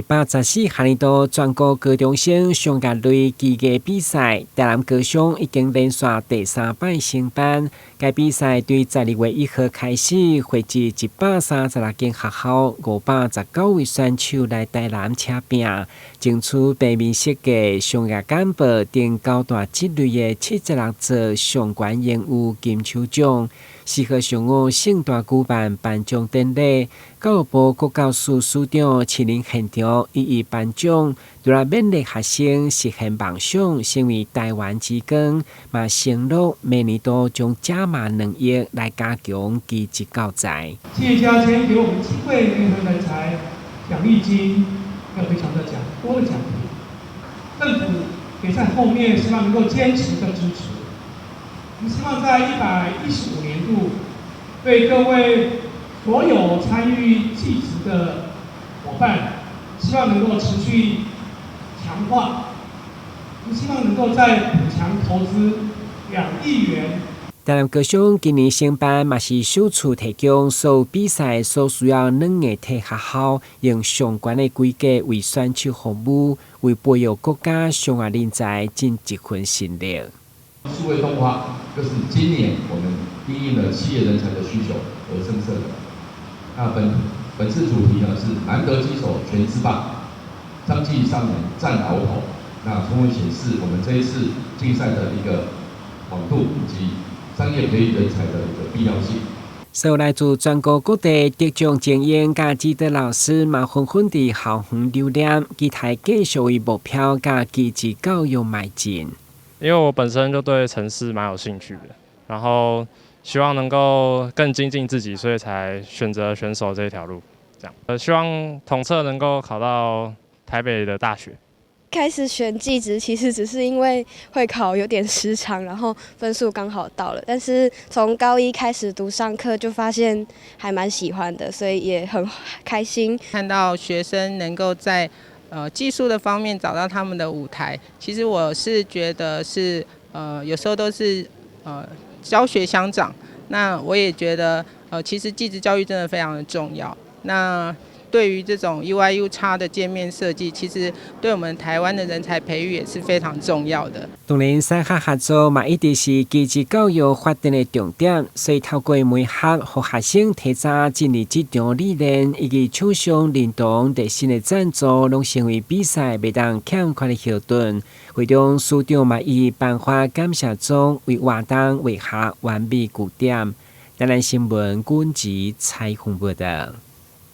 114學年度全國高中生商業類技藝比賽，台南高商已經連續第三擺承辦。該比賽對12月1號開始，匯集136間學校519位選手來台南車拼，爭取平面設計、商業簡報等九大職類的76座上懸榮譽金手獎。4號上午盛大舉辦頒獎典禮，教育部國教署署長親臨現場一一頒獎，除了勉勵學生實現夢想，成為台灣之光，嘛承諾每年都將加碼2億來加強技職教材。企業家今天給我們機會聯合人才獎勵金，要非常的獎多的獎品，政府也在後面希望能夠堅持的支持。我們希望在115年度，對各位所有參與技職的夥伴，希望能夠持續強化，我們希望能夠再補強投資2億元。台南高商今年承辦嘛是首次提供所有比賽所需要軟硬體學校，用上懸的規格為選手服務，為培育國家商業人才盡一份心力。數位動畫就是今年我們因應了企業人才的需求而增設的。那本次主題呢是難得機手全制霸，商技上能佔鰲頭。那充分顯示我們這一次競賽的一個廣度以及商業培育人才的一個必要性。所有來自全國各地得獎精英佮指導老師嘛，紛紛佇校園留念，期待繼續為目標佮技職教育邁進。因為我本身就對程式蠻有興趣的，然後希望能夠更精進自己，所以才選擇選手這一條路。這樣，希望統測能夠考到台北的大學。開始選技職其實只是因為會考有點失常，然後分數剛好到了。但是從高一開始讀上課就發現還蠻喜歡的，所以也很開心。看到學生能夠在技術的方面找到他們的舞台，其實我是覺得是有時候都是教學相長。那我也覺得其實技職教育真的非常的重要。那對於這種 UI/UX 的界面設計，其實對我們台灣的人才培育也是非常重要的。當然，產學合作嘛，一直是技職教育發展的重點，所以透過媒合，予學生提早進入職場歷練，以及廠商認同熱心的贊助，攏成為比賽袂當欠缺的後盾。會中署長嘛，以頒發感謝狀，為活動畫下完美句點。台南新聞軍籍採訪報道。